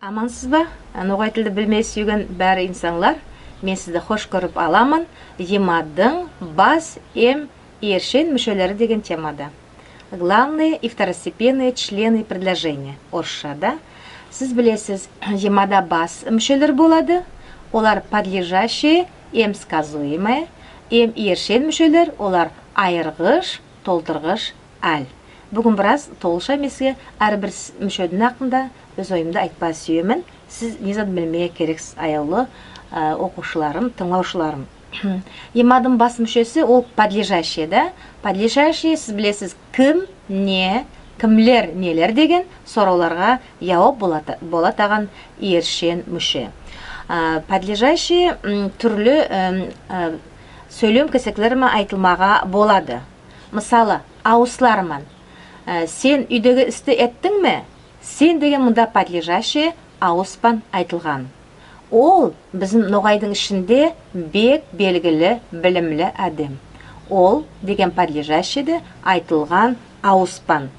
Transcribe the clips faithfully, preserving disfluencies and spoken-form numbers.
Амансызба? Ногай тилди билмеге суьйген баьри инсанлар, мен сизди хош коьрип аламан йыймадынъ бас эм иершен муьшелери деген темада. Главные и второстепенные члены предложения, орысшада. Сиз билесиз, йыймада бас муьшелер болады. Олар подлежащее эм сказуемое, эм иершен муьшелер, олар айыргыш, толтыргыш аьл. Буьгуьн бираз толыша мен сизге аьр бир с- муьшединъ акында оьз ойымды айтпага суьемен. Сиз не зат билмеге керексиз, аявлы, аь, окувшыларым, тынълавшыларым. Йыймадынъ бас муьшеси ол подлежащее, да? Подлежащее, сиз билесиз, ким, не, кимлер, нелер деген соравларга явап болата- болатаган иершен муьше. Аь, подлежащее, м, туьрли, эм, аь, соьйлем кесеклери мен айтылмага болады. Мысалы, авыслар ман. Аь, сен уьйдеги исти эттинъме? Сен деген мунда подлежащее авыс пан айтылган. Ол бизим ногайдынъ ишинде бек белгили, билимли аьдем. Ол деген подлежащее де айтылган авыс пан.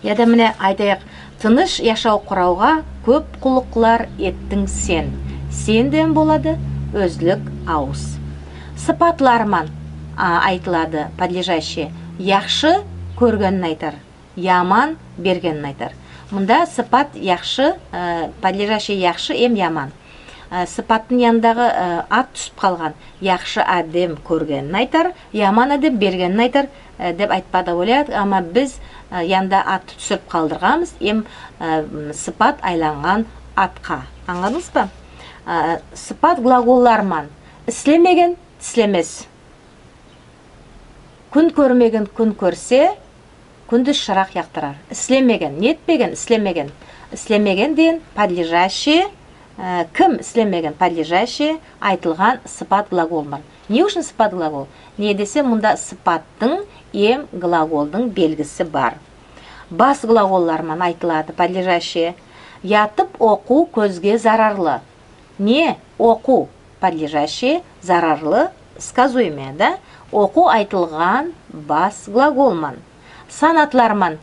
Я да мине айтайык, тыныш яшав курувга коьп куллыклар эттинъ сен. Сен деген болады оьзлик авыс. Сыпатлар ман, а, айтылады подлежащее. Яхшы коьргенин айтар, яман бергенин айтар. Мунда сыпат яхшы, аь, подлежащее яхшы эм яман. Аь, сыпаттынъ янындагы, аь, ат туьсип калган. Яхшы аьдем коьргенин айтар, яман аьдем бергенин айтар, аь, деп айтпага да болады. Ама биз, аь, янында атты туьсирип калдырганмыз, эм, аь, м, сыпат айланган атка. Анъладынъызба? Аь, сыпат глаголлар ман. Ислемеген тислемес. Куьн коьрмеген куьн коьрсе, куьндиз шырак яктырар. Ислемеген, не этпеген, ислемеген. Ислемеген деген подлежащее, аь, ким ислемеген, подлежащее айтылган сыпат глагол ман. Не уьшин сыпат глагол? Неге десе, мунда сыпаттынъ эм глаголдынъ белгиси бар. Бас глаголлар ман айтылады подлежащее. Ятып окув коьзге зарарлы. Не? Окув. Подлежащее, зарарлы, сказуемое, да? Окув айтылган бас глагол ман. Сан атлар ман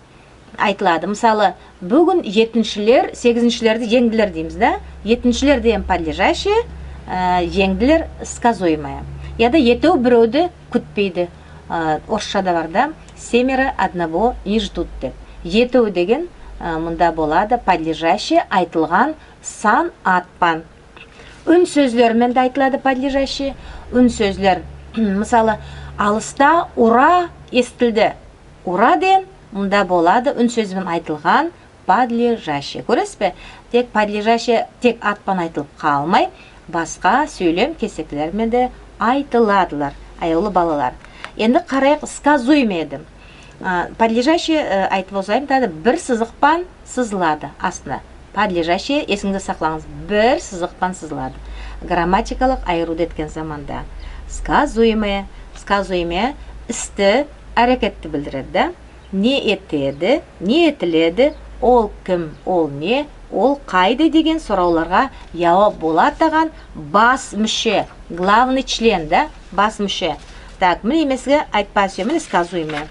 айтылады. Мысалы, буьгуьн етиншилер сегизиншилерди енъдилер деймиз, да? Етиншилер деген подлежащее, аь, енъдилер сказуемое. Я да етев биревди куьтпейди. Аь, орысшада бар да, семеро одного не ждут деп. Етев деген, аь, мунда болады подлежащее айтылган сан ат пан. Уьн соьзлер мен де айтылады подлежащее. Уьн соьзлер, мысалы, алыста ура эситилди. Ура деген мунда болады уьн соьз бен айтылган подлежащее. Коьресизбе? Тек подлежащее тек ат пан айтылып калмай, баска соьйлем кесеклер мен де айтыладылар, аявлы балалар. Энди карайык сказуемое ди. А, подлежащее, аь, айтып озайым, тагы да бир сызык пан сызылады астына. Подлежащее, эсинъизде сакланъыз, бир сызык пан сызылады. Грамматикалык айырувды эткен заманда. Сказуемое, сказуемое исти, аьрекетти билдиреди, да? Не этеди, не этиледи, ол ким, ол не, ол кайдай деген соравларга явап болатаган бас муьше, главный член, да, бас муьше. Так, мине мен сизге айтпага суьемен, сказуемое.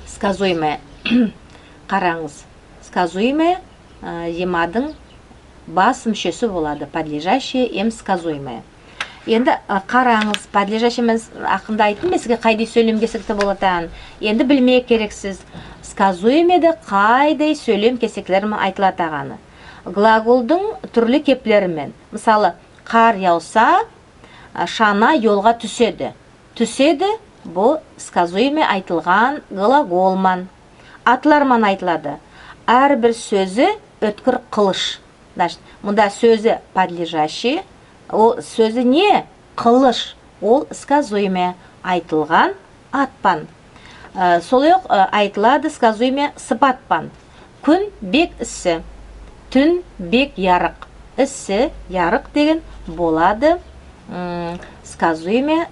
Сказуемое. Каранъыз. Сказуемое, аь, йыймадынъ бас муьшеси болады, подлежащее эм сказуемое. Энди, аь, каранъыз, подлежащее мен с- акында айттым мен сизге, кайдай соьйлем кесекте болатаганын. Энди билмеге керексиз, сказуемое де кайдай соьйлем кесеклер мен айтылатаганы. Глаголдынъ туьрли кеплери мен. Мысалы, кар явса, аь, шана йолга туьседи. Туьседи, бу сказуемое айтылган глагол ман. Атлар ман айтылады. Аьр бир соьзи оьткир кылыш. Значит, мунда соьзи подлежащее, ол соьзи не? Кылыш. Ол сказуемое айтылган ат пан. Аь, солай ок, аь, айтылады сказуемое сыпат пан. Куьн бек исси, туьн бек ярык. Исси, ярык деген болады, м, сказуемое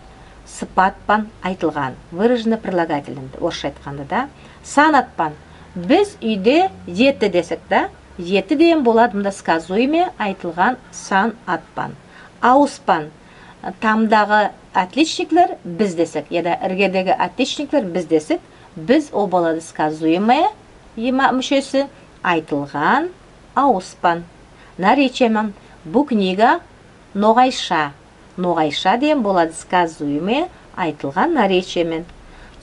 сыпат пан айтылган, выражено прилагательным, орысша айтканда, да. Сан ат пан. Биз уьйде ети десек, да, ети деген болады мунда сказуемое айтылган сан ат пан. Авыс пан. Тамдагы отличниклер биз десек, я да иргедеги отличниклер биз десек, биз, ол болады сказуемое, йыйма муьшеси, айтылган авыс пан. Наречие мен. Бу книга ногайша. Ногайша деген болады сказуемое, айтылган наречие мен.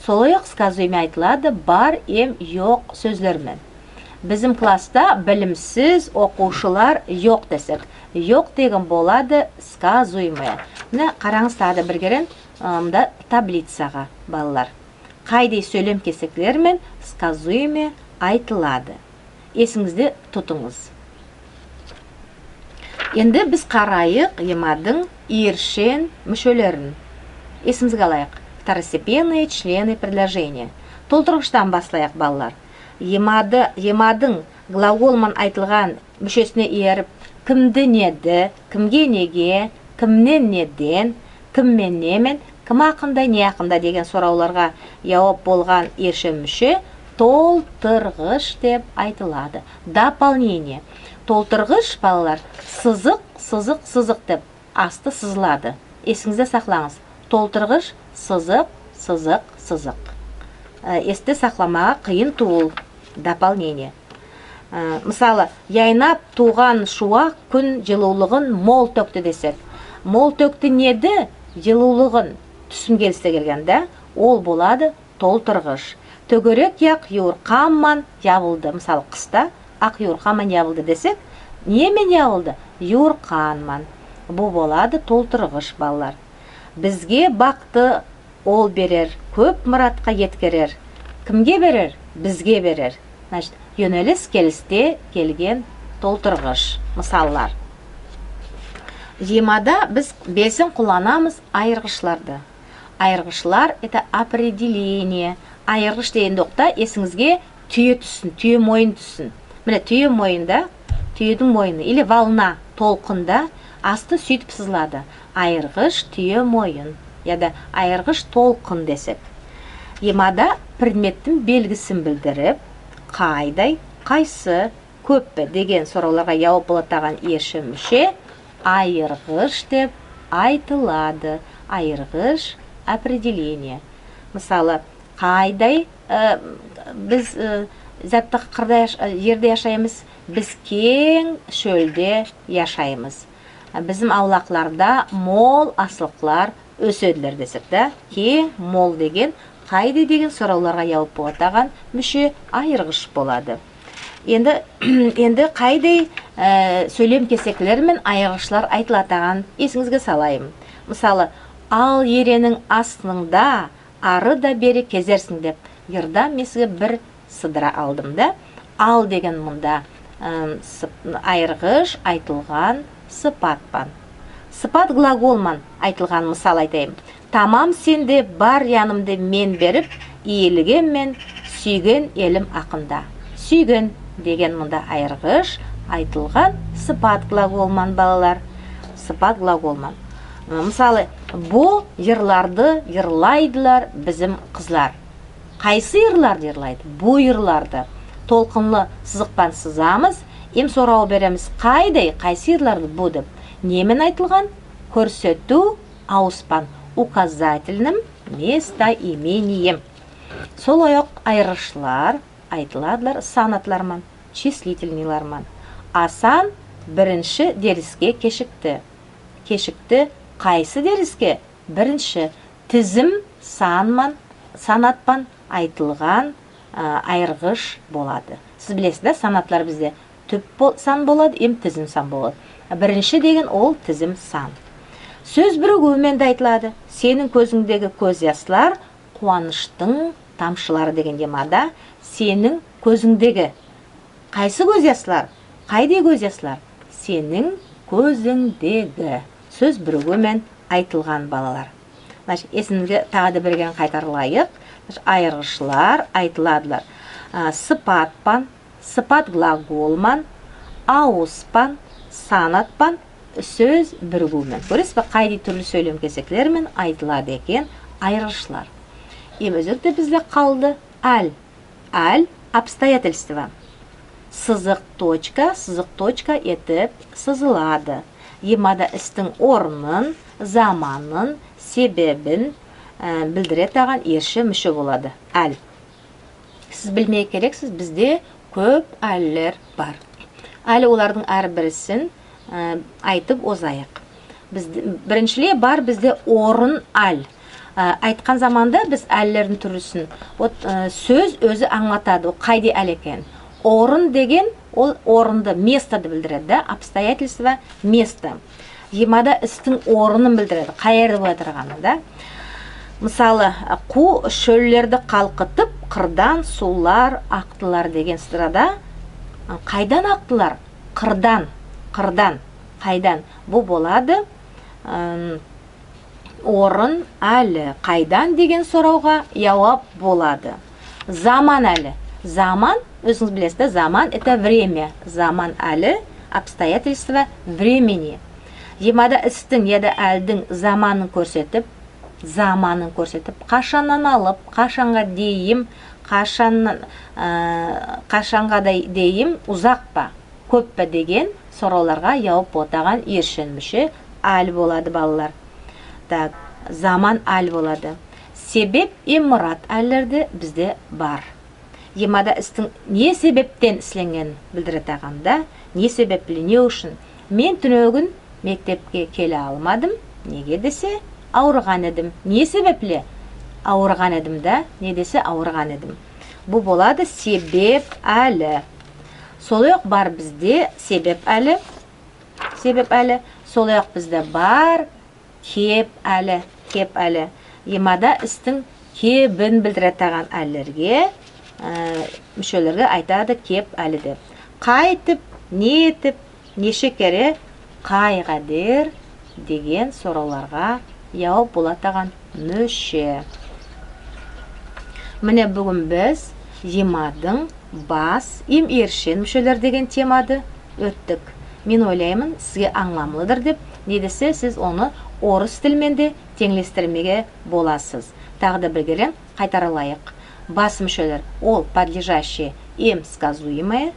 Солай ок сказуемое айтылады бар эм йок соьзлер мен. Бизим класста билимсиз окувшылар йок десек, йок деген болады сказуемое. Мине, каранъыз тагы да бир кере, ы, мунда таблицага, балалар. Кайдай соьйлем кесеклер мен сказуемое айтылады. Эсинъизде тутынъыз. Энди биз карайык йыймадынъ иершен муьшелерин. Эсимизге алайык. Второстепенные члены предложения. Толтыргыштан баслайык, балалар. Йыймады, йыймадынъ глагол ман айтылган муьшесине иерип, кимди, неди, кимге, неге, кимнен, неден, ким мен, не мен, ким акында, не акында деген соравларга явап болган иершен муьше толтыргыш деп айтылады. Дополнение. Толтыргыш, балалар, сызык, сызык, сызык деп асты сызылады. Эсинъизде сакланъыз. Толтыргыш, сызык, сызык, сызык. Э, эсте сакламага кыйын тувыл. Дополнение. Э, мысалы, яйнап тувган шувак куьн йылувлыгын мол тоькти десек. Мол тоькти неди? Йылувлыгын. Туьсим келисте келген, да? Ол болады толтыргыш. Тоьгерек як ювыркан ман ябылды. Мысалы, кыста ак ювыркан ман ябылды десек, не мен ябылды? Ювыркан ман. Бу болады толтыргыш, балалар. Бизге бакты ол берер, коьп мыратка еткерер. Кимге берер? Бизге берер. Значит, йоьнелис келисте келген толтыргыш. Мысаллар. Йыймада биз белсен кулланамыз айыргышларды. Айыргышлар — это определение. Айыргыш дегенде окта эсинъизге туье туьссин, туье мойын туьссин. Мине, туье мойын да, туьединъ мойыны, или волна, толкын да, асты суьйтип сызылады. Айыргыш туье мойын, я да айыргыш толкын десек. Йыймада предметтинъ белгисин билдирип, кайдай, кайсы, коьппе деген соравларга явап болатаган иершен муьше айыргыш деп айтылады. Айыргыш — определение. Мысалы, кайдай, э, биз, э, заттык кырда яш-, э, ерде яшаймыз, биз кенъ шоьлде яшаймыз. Бизим авлакларда мол аслыклар оьседилер десек, да? Кенъ, мол деген кайдай деген соравларга явап болатаган муьше айыргыш болады. Энди, энди кайдай, э, соьйлем кесеклер мен айыргышлар айтылатаганын эсинъизге салайым. Мысалы, ал еренинъ астында ары да бери кезерсинъ деп йырдан мен сизге бир сыдыра алдым, да. Ал деген мунда, ым, сып-, айыргыш айтылган сыпат пан. Сыпат глагол ман айтылган мысал айтайым. Тамам сенде бар янымды мен берип, ийилгенмен суьйген элим акында. Суьйген деген мунда айыргыш айтылган сыпат глагол ман, балалар. Сыпат глагол ман. Ы, мысалы, бу йырларды йырлайдылар бизим кызлар. Кайсы йырларды йырлайды? Бу йырларды. Толкынлы сызык пан сызамыз, эм сорав беремиз, кайдай, кайсы йырларды бу деп. Не мен айтылган? Коьрсетуьв авыс пан, указательным местоимением. Солай ок айыргышлар айтыладылар санатлар ман, числительныйлар ман. Асан биринши дериске кешикти. Кешикти кайсы дериске? Биринши. Тизим сан ман, санат пан айтылган, а, айыргыш болады. Сиз билесиз, да, санатлар бизде туьп бол-, сан болады, эм тизим сан болады. Биринши деген ол тизим сан. Соьз биригуьв мен де айтылады. Сенинъ коьзинъдеги коьз яслар куваныштынъ тамшылары деген йыймада сенинъ коьзинъдеги. Кайсы коьз яслар? Кайдай коьз яслар? Сенинъ коьзинъдеги. Соьз биригуьв мен айтылган, балалар. Значит, эсимизге тагы да бир кере кайтарайык. Значит, айыргышлар айтыладылар. А, сыпат пан, сыпат глагол ман, авыс пан, санат пан, соьз биригуьв мен. Коьресиз бе, кайдай туьрли соьйлем кесеклер мен айтылады экен айыргышлар. Эм оьзекте бизде калды аьл. Аьл — обстоятельство. Сызык, точка, сызык, точка этип сызылады. Йыймада истинъ орнын, заманын, себебин, аь, билдиретаган иершен муьше болады. Аьл. Сиз билмеге керексиз, бизде Коьп аьллер бар. Аьли олардынъ аьр бирисин, аь, айтып озайык. Бизде, бириншилей бар бизде орын аьл. Аь, айткан заманда биз аьллердинъ туьрлисин, вот, аь, соьз оьзи анълатады, ол кайдай аьл экен. Орын деген, ол орынды, местоды билдиреди, да, обстоятельство, место. Йыймада истинъ орнын билдиреди, кай ерде болатаганын, да. Мысалы, кув шоьллерди калкытып, кырдан сувлар актылар деген сырада, аь, кайдан актылар? Кырдан, кырдан, кайдан? Бу болады, ым, орын аьли. Кайдан деген соравга явап болады заман аьли. Заман, оьзинъиз билесиз, да, заман — это время. Заман аьли — обстоятельство времени. Йыймада истинъ яде аьлдинъ заманын коьрсетип, заманын коьрсетип, кашаннан алып кашанга дейим, кашаннан, аь, кашанга дей-, дейим узак па, коьп пе деген соравларга явап болатаган иершен муьше аьл болады, балалар. Так, заман аьл болады. Себеп эм мырат аьллер де бизде бар. Йыймада истинъ не себептен исленгенин билдиретаган, да, не себепли, не уьшин. Мен туьнегуьн мектепке келе алмадым, неге десе авырган эдим. Не себепли? Авырган эдим, да, не десе авырган эдим. Бу болады себеп аьли. Солай ок бар бизде себеп аьли. Себеп аьли. Солай ок бизде бар кеп аьли. Кеп аьли. Йыймада истинъ кебин билдиретаган аьллерге, аь, муьшелерге айтады кеп аьли деп. Кайтип, не этип, неше кере, кай кадер деген соравларга явап болатаган муьше. Мине, буьгуьн биз йыймадынъ бас эм иершен муьшелер деген темады оьттик. Мен ойлайман, сизге анъламлыдыр деп, не десе сиз оны орыс тил мен де тенълестирмеге боласыз. Тагы да бир кере кайтаралайык. Бас муьшелер — ол подлежащее эм сказуемое,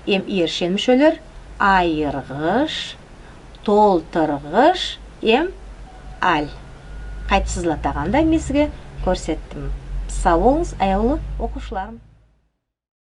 эм иершен муьшелер — айыргыш, толтыргыш эм аьл. Кайтип сызылатаганын да мен сизге коьрсеттим. Сав болынъыз, аявлы окувшыларым.